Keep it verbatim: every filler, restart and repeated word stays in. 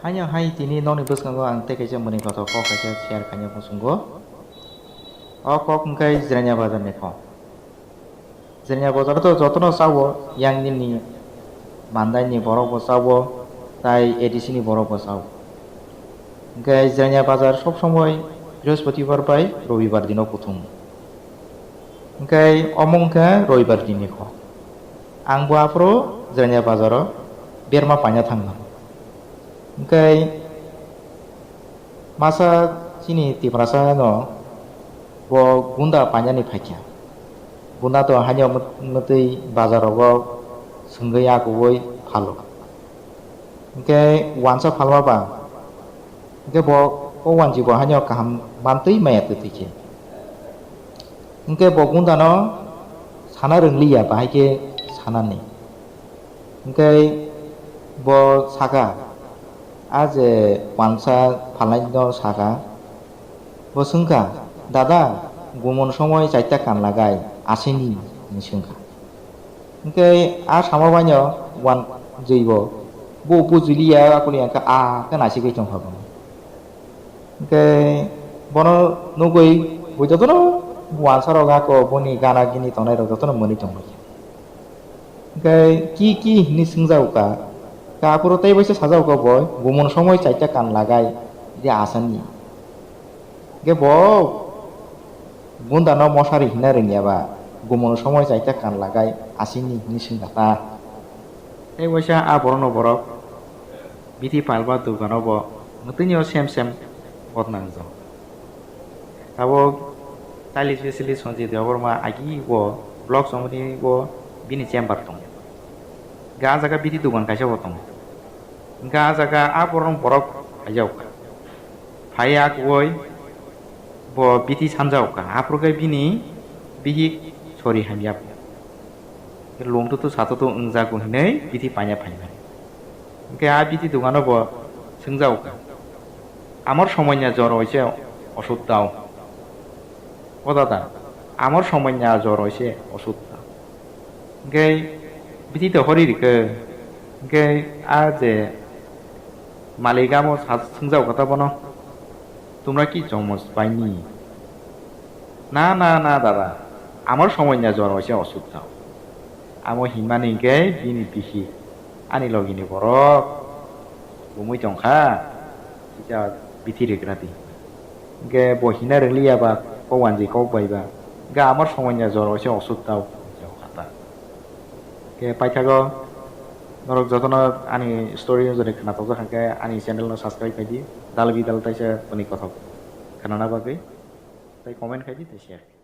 Haino hai tini nokni bwskango ang tei kaisa mwnwi kothok kok kaisa share khaina muchungo. O kok wngkha Jirania bazarni kok. Jirania bazar to jotono chao, yang nini mandaini borok bo chao, tai A D C ni borok bo chao. Hwnkhe Jirania bazar sob somoi Brihospatibar bai Robibar dino kuthum. Hwnkhe omo wngkha Robibar dinni kok. Ang bo aphuru Jirania bazaro berma paina thangmani. Hwnkhe masa chini Tiprasa no bo gunda painani phaikha. Gunda to haino mwt-, mwtwi bazar rogo swngwi akugwi phalo. Hwnkhe wansa phalma ba, hwnkhe bo o wanji bo haino kaham mantwi maya twtwi khe. Hwnkhe bo gundano sana rwngliya, bahai khe sanani. Hwnkhe bo saka, a je wansa phalnaino saka, bo swngkha, "Dada, gumon somoi chaita kan lagai asini?" hinwi swngkha. Hwnkhe a sama baino wanjwi bo, bo bujuliya, akuli hwnkhe a khe nasigwi tongkha bo. Hwnkhe bono nugwi bo jotono wansa rok ako boni gana gini tongnai rok jotono mwnwi tongkha. Hwnkhe ki ki hinwi swngjago ka, ka aphuru tei baisa sajago ka bo, "Gumon somoi chaita kan lagai de asani." Hwnkhe bo gundano mosari hina rwngya ba, "Gumon somoi chaita kan lagai asini," hinwi swngkha ta. Tei waisa a borokno borok bithi palba dugano bo mwtwino sem sem bodna wngjak. Tabuk stylist specialist Sanjay Debbarma agi bo vlog chomoni bo bini chamber tongo. Hwnkhe a jaga bithi dugan kaisa bo tongo. Hwnkhe a jaga a borok borok phaijak kha. Phai akwui bo bithi sanjak kha. Aphuru khe bini bihik sori hamya. Lungtutu satutu wngjago hinwi bithi paina phaimani. Hwnkhe a bithi dugano bo swngjak kha, "Amor somonya jor hoise osud dao." "O dada, amor somonya jor hoise osud dao." Hwnkhe bithi to hori rikhe, hwnkhe a je malik amo sa-, swngjak kha ta bono, "Tumra ki chomoj paini?" "Na, na, na, dada, amor somonya jor hoise osud dao." Amo hinmani hwnkhe bini bihik, "Ani logini borok bumui tongkha, kisa bithi rwgradi." Hwnkhe bo hina rwliya ba, kok wanjwi kok bai ba, hwnkhe, "Amor somonya jor hoise osud dao," hinwi kha ta. Hwnkhe paithago norok jotono ani story jodi khna tokjak hwnkhe ani channel no subscribe khaidi, dal bidal taisa toni kothok khnana bagwi, tei comment khaidi, tei share khaidi.